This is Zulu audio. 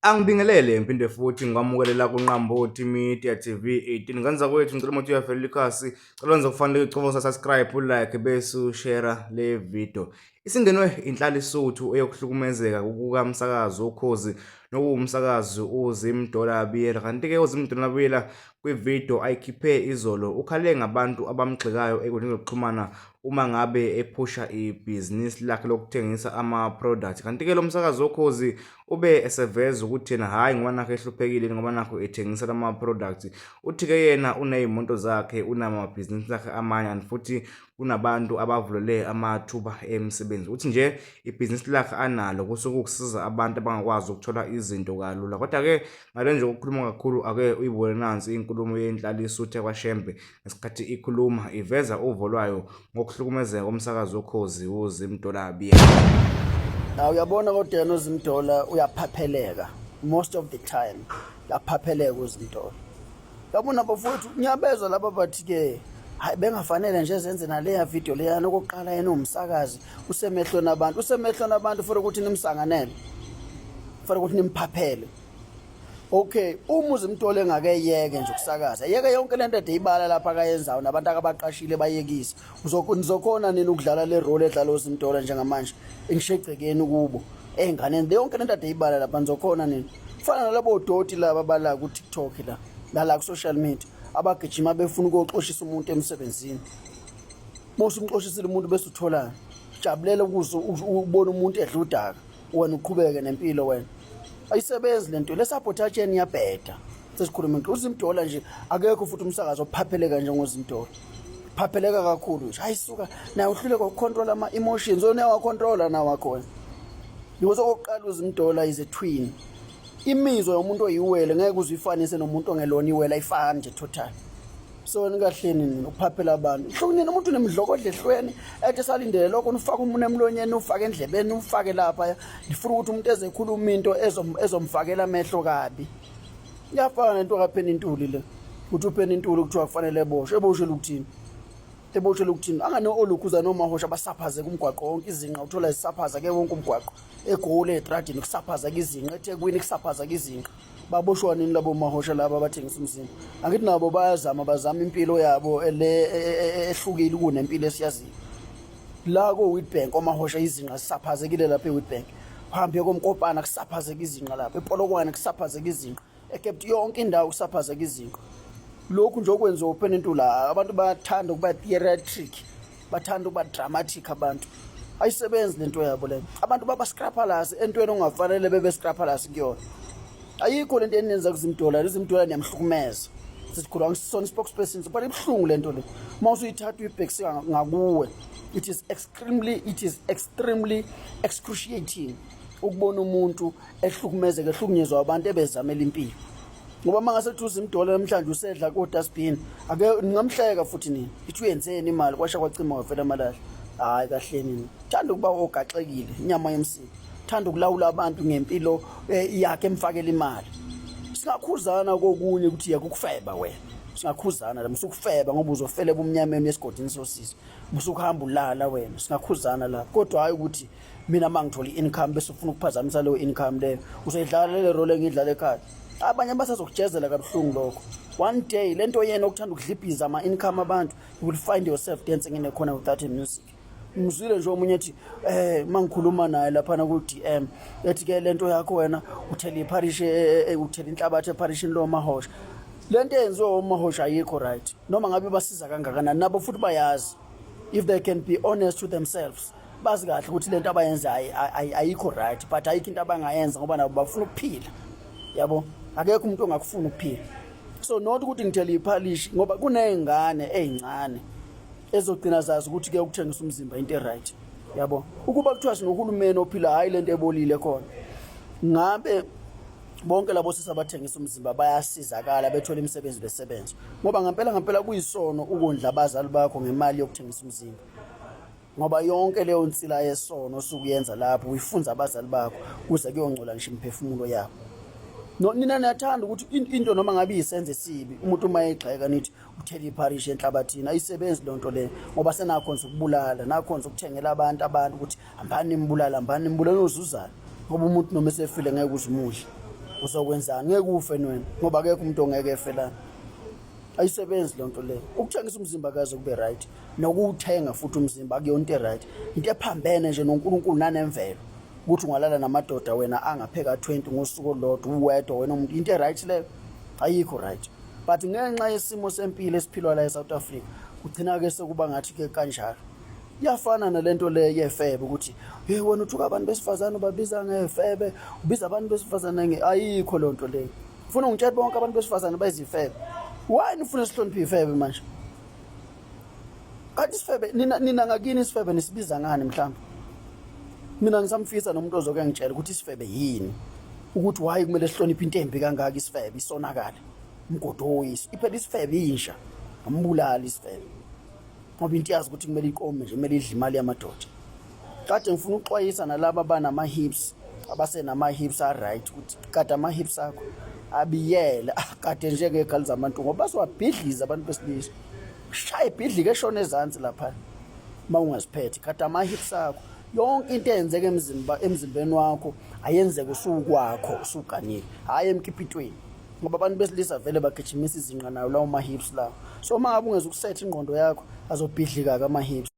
Angibingelele ngiphinde futhi ngikwamukele la kuNqambothi Media TV 18. Ngane zakwethu, ngicela ukuthi uyafelela ikhasi. Cela wenze kufanele ucofa subscribe, like bese ushare le video. Isingenwe inhlalisuthu eyokuhlukumezeka kukamsakazi Ukhozi nokuwumsakazi uZimdola Biyela. Kanti-ke uZimdola Biyela kwividiyo ayikhiphe izolo ukhale ngabantu abamgxekayo enkundleni zokuxhumana uma ngabe ephusha ibhizinisi lakhe lokuthengisa ama-product. Kanti-ke lo msakazi Wokhozi ube eseveza ukuthi yena hhayi ngoba nakho ehluphekile, ngoba nakho ethengisa lama-products. Uthi-ke yena uney'moto zakhe, unamabhizinisi akhe amanye and futhi kunabantu abavulele amathuba emisebenzi. Uthi nje ibhizinisi lakhe analo kusuke ukusiza abantu abangakwazi ukuthola izinto kalula. Kodwa-ke ngale nje ukukhuluma kakhulu, ake uyibone nansi inkulumo yenhlalisuthu yakwaShembe ngesikhathi ikhuluma iveza uvo lwayo ngokuhlukumezeka komsakazi Wokhozi uZimdola Biyela. Hawu, uyabona, kodwa yena uZimdola uyaphapheleka most of the time, uyaphapheleka uZimdola. Yabona bafowethu, ngiyabezwa laba bathi-ke hayi, bengafanele nje zenze naleya video leyana. Okokuqala, yena uwumsakazi, usemehlweni abantu, usemehlweni abantu for ukuthi nimsanganele, for ukuthi nimphaphele. Okay, uma uZimdola engake yeke nje ukusakaza, yeke yonke lento ede ibala lapha akayenzayo nabantu akabaqashile bayekise, nizokhona nini ukudlala le role edlala uZimdola njengamanje engishegcekeni kubo ey'nganeni? Le yonke lento ade ibala lapha, nizokhona nini? Kufana nalabo doti laba bala ku-TikTok la nala ku-social media abagijima befuna ukuyoxoshisa umuntu emsebenzini. Uma usumxoshisile umuntu, bese utholani? Jabulela ukuze ubone umuntu edla udaka, wena uqhubeke nempilo wena. Ayisebenzi lento le, sabotage iyabheda. Sesikhuluma into, uZimdola nje akekho futhi umsakazo ophapheleka njengoZimdola, phapheleka kakhulu nje. Hayi suka, naye uhluleka ukucontrol ama-emotions. Wena uyawacontrola nawo wakhona, because okokuqala uZimdola is a twin. Imizwa yomuntu oyiwele ngeke uze uyifanise nomuntu ongelona iwele, ayifani nje total. So nikahleni nina ukuphaphela abantu, hlukunini umuntu unemidlokodla ehlweni ethi salindele lokho, nifake umuntu emlonyeni, ufake endlebeni, ufake lapha, nifuna ukuthi umuntu ezekhuluma into ezomfakela amehlo kabi. Iyafana nento kaPenny Ntuli le, ukuthi uPenny Ntuli kuthiwa kufanele eboshwe. Eboshwe ukuthini? Eboshwe ukuthini? Angane olukhuza nomahosha basaphazeka umgwaqo wonke, izinqa uthola zisaphaza ke wonke umgwaqo eGoli, etradini kusaphazeka izinqa, eThekwini kusaphazeka izinqa. Baboshwa nini labo mahosha laba abathengisa umzimba? Angithi nabo bayazama, bazama impilo yabo le ehlukile kunempilo esiyaziyo la ko-Witbank. Omahosha izinqa zisaphazekile lapha e-Witbank, uhambe koMkopana kusaphazeka izinqa, lapha ePolokwane kusaphazeka izinqa, eCape, yonke indawo kusaphazeka izinqa. Lokhu nje okwenziwa uPenny Ntuli, abantu bayathanda ukuba theatric, bathanda ukuba dramatic abantu. Ayisebenzi lento yabo leyo. Abantu baba scrupulous entweni ongafanele bebe scrupulous kuyona. Ayikho lento eniyenza kuZimdola. UZimdola niyamhlukumeza. Sisikhulu, angisona spokesperson, but ibuhlungu lento le uma usuyithatha uyibhekiseka ngakuwe. It is extremely excruciating ukubona umuntu ehlukumezeka, ehlukunyezwa abantu ebezamela impilo, ngoba uma ngase kuthi uZimdola namhlanje usedla ko-dustbin, ake ningamhleka futhi nina, ithi uyenzeni imali, kwasha kwacima kwavela amalahle. Hhayi kahleni nina, thanda ukuba ogaxekile inyama yomsipha, thanda ukulawula abantu ngempilo yakhe emfakela imali. Singakhuzana kokunye ukuthi yeke ukufeba wena, singakhuzana la, musukufeba ngoba uzofela ebumnyameni esigodini sosizo, musukuhamba ulala wena, singakhuzana la. Kodwa hhayi ukuthi mina uma ngithola i-income bese ufuna ukuphazamisa leyo income leyo. Uzoyidlala lele role engiyidlala ekhaya, abanye basazokujezela kabuhlungu lokho one day. Le nto yena okuthanda ukudlibhiza ama-income abantu, you will find yourself dancing in a corner without a music. Ngizwile nje omunye ethi uma ngikhuluma naye laphana ku-DM, ethi ke lento yakho wena uthela ipharishi, uthela inhlabathi epharishini lomahosha. Le nto eyenziwe omahosha ayikho right, noma ngabe basiza kangakanani. Nabo futhi bayazi, if they can be honest to themselves, bazi kahle ukuthi lento abayenzayo ayikho right, but ayikho into abangayenza ngoba nabo bafuna ukuphila, yabo. Akekho umuntu ongakufuna ukuphila. So not ukuthi ngithele iphalishi, ngoba kuney'ngane ey'ncane ezogcina zazi ukuthi ke ukuthengisa umzimba into e-right, yabo. Ukuba kuthiwa sinohulumeni ophila, hhayi lento ebolile khona, ngabe bonke labo sisi abathengisa umzimba bayasizakala, bethola imisebenzi, besebenza, ngoba ngempela ngempela kuyisono ukondla abazali bakho ngemali yokuthengisa umzimba, ngoba yonke leyo nsila yesono osukuyenza lapho uyifunza abazali bakho kuze kuyongcola ngisho imiphefumulo yabo. No, nina niyathanda ukuthi into noma ngabe isenze esibi, umuntu uma egxeka nithi uthela ipharishi enhlabathini. Ayisebenzi loo nto leyo, ngoba senakhonza ukubulala, nakhonza ukuthengela abantu ukuthi hambani nimbulala, hambani nimbulala, nozuzana, ngoba umuntu noma esefile ngeke uze umudle. Uzokwenzani? Ngeke ufe wena ngoba akekho umuntu ongeke efe lana. Ayisebenzi loo nto leyo. Ukuthengisa umzimba akaze kube right, nokuwuthenga futhi umzimba akuyona into e-right, into ephambene nje noNkulunkulu nanemvelo ukuthi ungalala namadoda wena angapheka 20 ngosuku olulodwa uwedwa wena umuntu. Into e-right leyo ayikho right, but ngenxa yesimo sempilo esiphilwa la eSouth Africa kugcina-ke sekuba ngathi-ke kanjalo. Iyafana nalento le yefebe ukuthi hey wena uthuka abantu besifazane, ubabiza ngefebe, ubiza abantu besifazane nge ayikho loo nto leyo. Ufuna ungitshela bonke abantu besifazane bayizifebe? Why nifuna sihloniphe ifebe manje? Kanti isifebe nina nina ngakini isifebe nisibiza ngani mhlawumbe? Mina ngisamfisa nomuntu ozoke ngitshela ukuthi isifebe yini, ukuthi why kumele sihloniphe into embi kangaka isifebe, isonakale umgodoyi iphela isifebe inja ambulali isifebe ngoba into yazi ukuthi kumele iqome nje, kumele idle imali yamadoda. Kade ngifuna ukuxwayisa nalaba abanama-hips, abasenama-hips a-right, ukuthi kade ama-hips akho abiyele kade njengegali zamantu ngoba bazowabhidliza abantu besilisa, shaya ibhidlike eshona ezansi lapha uma ungaziphethe. Kade ama-hips akho, yonke into eyenzeka emzimba emzimbeni wakho ayenzeke usukwakho usuganile, hhayi emkipitweni, ngoba abantu besilisa vele bagijimisa izinqa nayo lawo ma-hips lawo. So uma ngabe ungeze ukusetha ingqondo yakho azobhidlika-ke ama-hips.